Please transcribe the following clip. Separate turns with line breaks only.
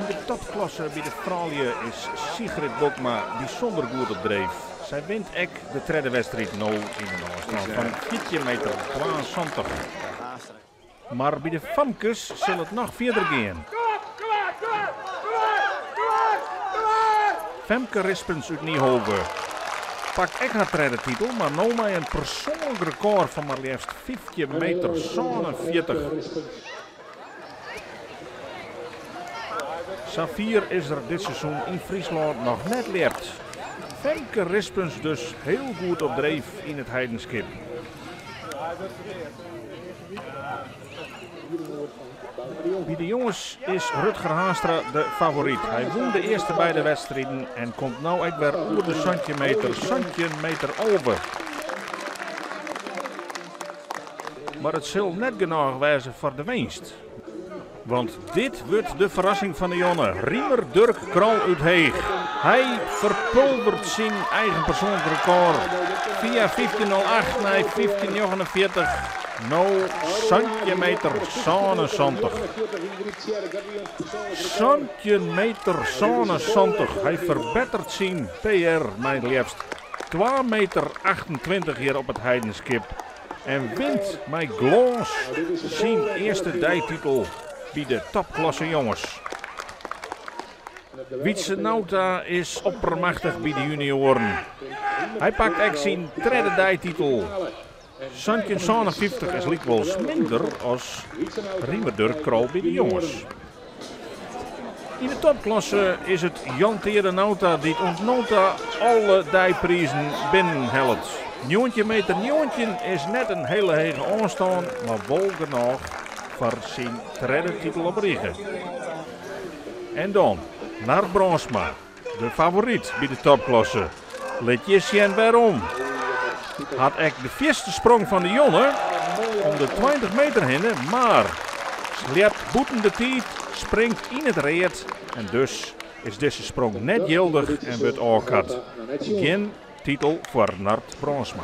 Yn de topklasse by de froulju is Sigrid Bokma bysûnder goed op dreef. Sy wint ek de tredde wedstriid no yn in ôfstân fan 14 meter 72. Mar by de famkes sil it noch fierder gean. Femke Rispens út Niehove pakt ek har tredde titel, mar no mei in persoanlik rekôr fan mar leafst 15 meter 47. Safier is der dit seizoen yn Fryslân noch net ljept. Femke Rispens dus hiel goed op dreef yn It Heidenskip. By de jonges is Rutger Haanstra de favoryt. Hy wûn de earste beide wedstriden en komt no ek wer oer de 17 meter, 17 meter 11. Mar it sil net genôch wêze foar de winst. Want dit wurdt de ferrassing fan de jonne, Riemer Durk Krol út Heech. Hy ferpulvert syn eigen persoanlik rekôr fia 15.08 nei 15.49, no 17 meter 77. 17 meter 77, hy ferbettert syn PR mei leafst 2 meter 28 hjir op It Heidenskip. En wint mei glâns syn earste deititel by de topklasse jonges. Wietse Nauta is oppermachtich by de junioaren. Hy pakt ek syn tredde deititel. 1757 is lykwols minder as Riemer Durk Krol by de jonges. Yn de topklasse is it Jan Teade Nauta dy't oant no ta alle deiprizen binnenhellet. 19 meter 19 is net in hele hege ôfstân, mar wol genôch foar syn tredde titel op rige. En dan Nard Brandsma, de favoryt by de topklasse. Lit je sjen wêrom. Hat ek de fierste sprong fan de jonne om de 20 meter hinne, mar slept bûten de tiid, springt yn it read en dus is dizze sprong net jildich en wurdt ôfkard. Gjin titel foar Nard Brandsma.